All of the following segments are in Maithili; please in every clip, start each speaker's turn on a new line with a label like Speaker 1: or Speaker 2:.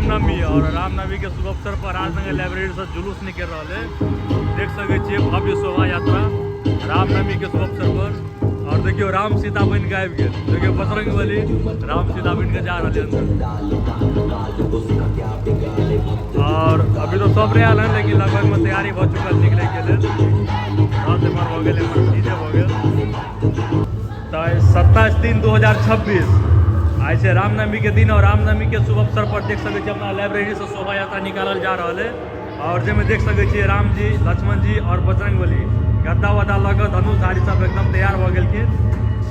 Speaker 1: रामनवमी और रामनवमी के शुभ अवसर पर राजनगर लाइब्रेरी से जुलूस निकल रहा है। देख सके छियै भव्य शोभा यात्रा रामनवमी के शुभ अवसर पर। और देखियो राम सीता बन के आबि गेल, देखियो बजरंग बली राम सीता बन के जा रहा है अंदर। और अभी तो सब रहे आयल हैं, लेकिन लगभग में तैयारी हो चुकल निकले के लिए। रथ एमहर भऽ गेल, एमहर डीजे भऽ गेल। तऽ 27/3/2026 आइ छै रामनवमी के दिन और रामनवमी के शुभ अवसर पर देख सकै छियै अपना लाइब्रेरी से शोभा यात्रा निकालल जा रहल है। और जाहिमे देख सकै छियै राम जी, लक्ष्मण जी और बजरंग बली गद्दा वद्दा लऽ कऽ धनुषधारी सब एकदम तैयार भऽ गेलखिन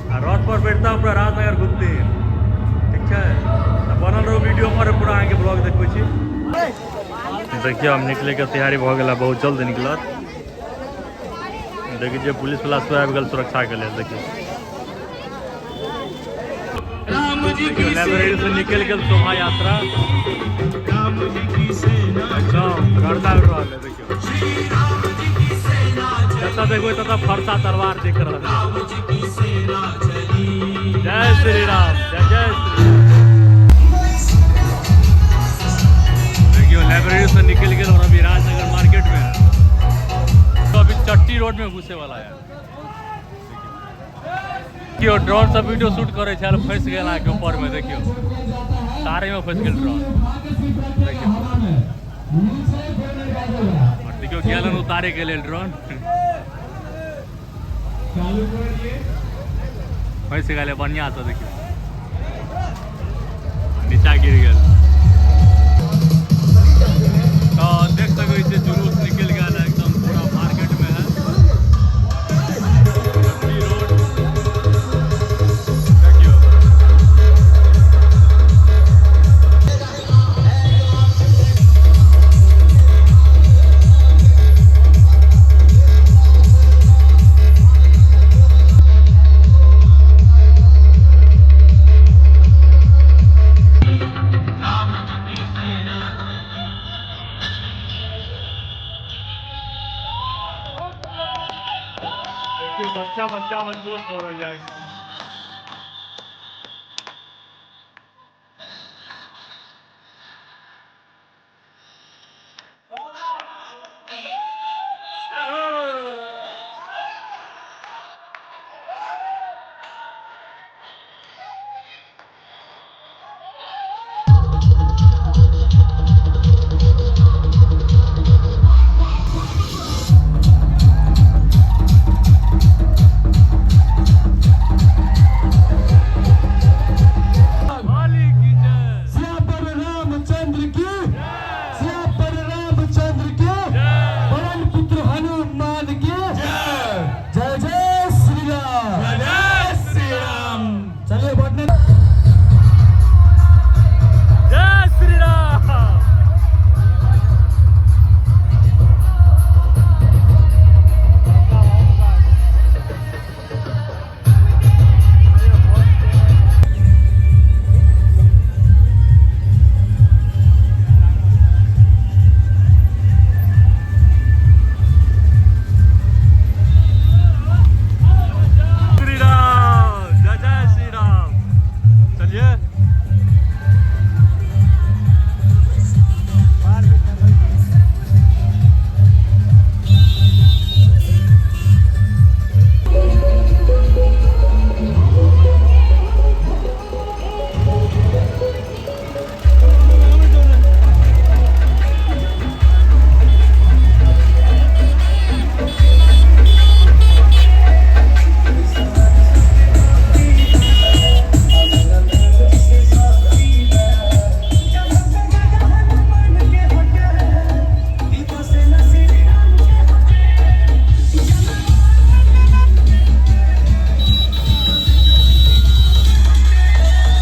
Speaker 1: आ रथ पर बैठता पूरा राजनगर घुमथिन। ठीक छै, तऽ बनल रहू वीडियो पर, पूरा अहाँके ब्लॉग देखबै छी। देखियौ हम निकले के तैयारी भऽ गेल, बहुत जल्द निकलत। देखै छियै पुलिस वाला सब आबि गेल सुरक्षा के लेल। देखियौ देखियौ लाइब्रेरी से निकलि गेल शोभा यात्रा, एकदम गर्दा उड़ि रहल है। देखियौ जतऽ देखबै ततऽ फरसा तलवार दिख रहल है। जय श्री राम, जय जय श्री राम। देखियौ लाइब्रेरी से निकलि गेल और अभी राजनगर मार्केट में है। तो अभी चट्टी रोड में घुसे वाला है। देखियौ ड्रोन सब वीडियो शूट करे छल, फंसि गेल अहाँके ऊपर में। देखियौ तारे में फंसि गेल ड्रोन। देखियौ और देखियौ गेलन उतारे के लेल ड्रोन फंसि गेलै बढ़िया से। देखियौ नीचा गिर गेल। तो देख सकै छियै जुलूस निकलि गेल है एकदम पूरा मार्केट में है। रोड देखियौ बच्चा बच्चा मजबूत हो रहा है।